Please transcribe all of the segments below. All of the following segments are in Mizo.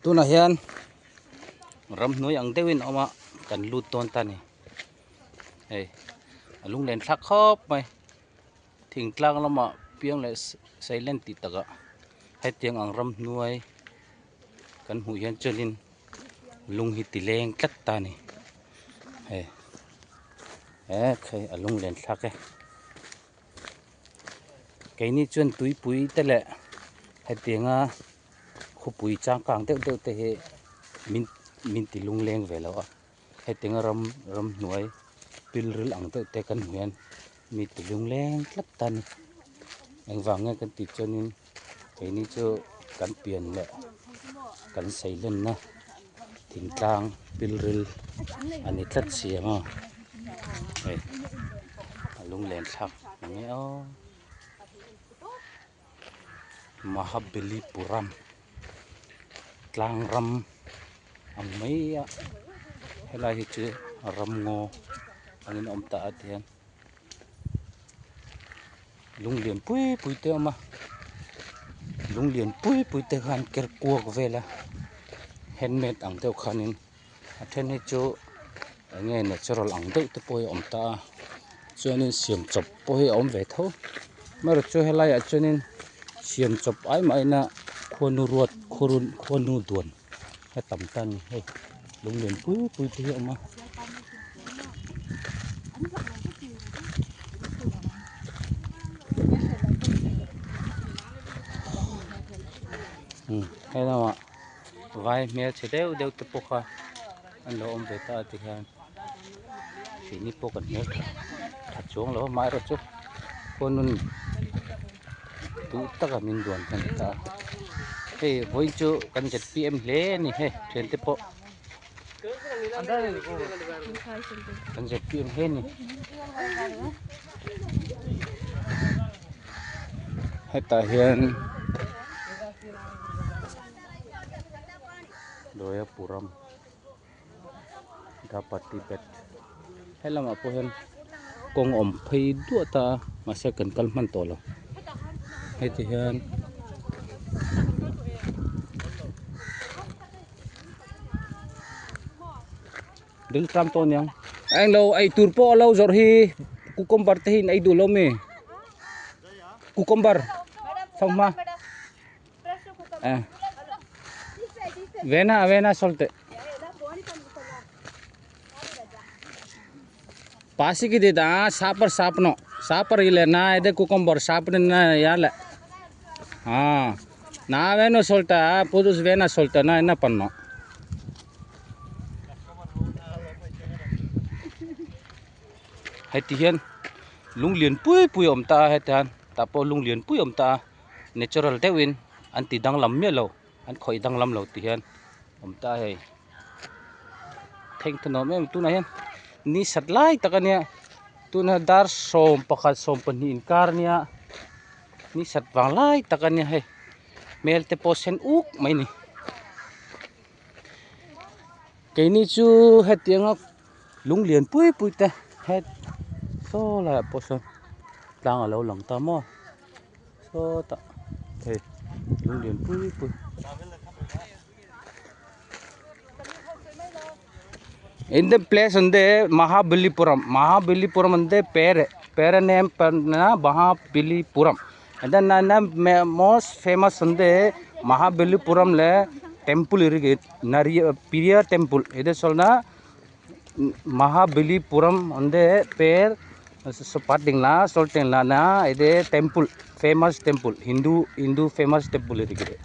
Tunah hian ramhnuai ang deuhin a awm a kan lut dawn ta a ni hei a lunglen thlak khawp mai thingtlang lamah piang leh silent tih takah hetiang ang ramhnuai kan hmuh hian chuanin lung hi ti leng tlat ta a ni hei he a lunglen thlak e. Keini chuan tuipui te leh hetianga khawpui changkang deuh deuh te hi min min ti lungleng ve lo a hetianga ram ramhnuai pilril ang deuh te kan hmu hian mi ti lungleng tlat ta a ni engvang nge kan tih chuanin keini chu kan pian leh kan seilenna thingtlang pilril a ni tlat si ang a hei a lunglen thlak ang e aw Mahabalipuram tlang ram ang mai a helai hi chu ramngaw angin a awm ta a tihian. Lung lian pui pui te a awm a lung lian pui pui te khan ker kuak vel a handmade ang deuh khanin a then hi chu eng nge natural ang deuh te pawh hi a awm ta a chuanin siam chawp pawh hi a awm ve tho amaherawhchu chu helaiah chuanin siam chawp ai mahin a khuanu ruat khuanu duan a tam ta a ni hei lung lian pui pui te hi a awm a. Hei lamah vai hmelchhe deuh deuh te pawh kha an lo awm ve ta a tikhian keini pawh kan hmeltha tha chuang lo a amaherawhchu khuanun duh taka min duan kha a ni ta a hei vawiin chu kan zpm hle a ni hei thiante pawh. Kan zpm hle a ni hetah hian Doyapuram Gapati bet helamah pawh hian kawng a awm phei duah ta a mahse kan kal hman tawh lo heti hian. Dil tram tawh aniang englo ei tur pawh a lo zawrh hi cucumber te hi in ei duh lo mi cucumber fanghma eh vena vena sawl teh பசிக்குதுடா சாப்பாடு சாப்பிடணும். சாப்பாடு இல்லைன்னா இது cucumber சாப்பிடுன்னா ஏல ஆ நான் வேணும் சொல்லிட்டேன் புதுசு வேணாம் சொல்லிட்டேன்னா என்ன பண்ணணும்? Heti hian lung lian pui pui a awm ta a heti hian tah pawh lung lian pui a awm ta a natural deuhin an ti danglam miah lo an khawih danglam lo ti hian a awm ta a hei. Thleng tha nuam em tunah hian ni sat lai tak a nia tuna dar 11 12 inkar ania ni sat vang lai tak a nia hei hmel te pawh sen uk mai a ni keini chu hetianga lung lian pui pui te het saw laiah pawh sawn tlang a lo lang ta maw sawtah hei lung lian pui pui. இந்த place வந்து மகாபலிபுரம். மகாபலிபுரம் வந்து பேர் பேர் name பண்ணா மகாபலிபுரம். என்னென்னா most famous வந்து மகாபலிபுரமில் டெம்பிள் இருக்குது நிறைய பெரிய டெம்பிள். எது சொன்னால் மகாபலிபுரம் வந்து பேர் பார்த்தீங்களா சொல்லிட்டீங்களான்னா இது temple famous temple Hindu Hindu famous temple இருக்குது.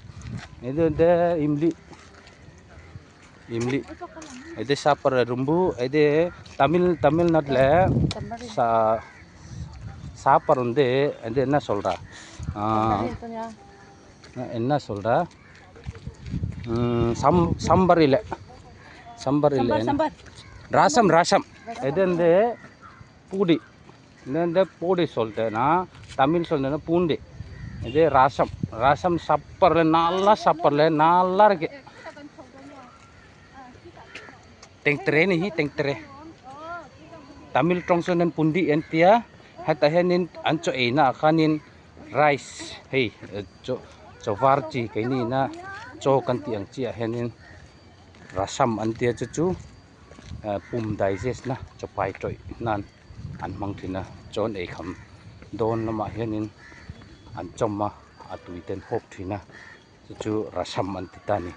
இது வந்து இம்லி இம்லி இது சாப்பிட்ற ரொம்ப இது தமிழ் தமிழ்நாட்டில் சா சாப்பாடு வந்து இது என்ன சொல்கிறா என்ன சொல்கிறா சம் சம்பர் இல்லை சம்பர் இல்லை ரசம் ரசம் இது வந்து பூடி இது வந்து பூடி சொல்லிட்டேன்னா தமிழ் சொல்லிட்டேன்னா பூண்டு இது ரசம் ரசம் சாப்பிட்ற நல்லா சாப்பிட்றல நல்லா இருக்கு. Tengtere ni hi tengtere Tamil tawng chuan an pundi an tia hetah hianin an chaw ei naah khanin rice hei chaw chaw var chi keini ina Chaw kan tih ang chiah hianin rasam an tia chu chu pum digest na chaw pai tawih nan an hmang thin a chaw an ei kham dawn lamah hianin an chawm a a tui te an hawp thin a chu chu rasam an ti ta a ni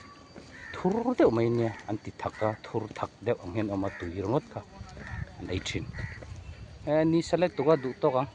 thur deuh mai ania an ti thak a thur thak deuh ang hian a awm a tui ringawt kha an ei thin he ni sa let tuk a duh tawk ang.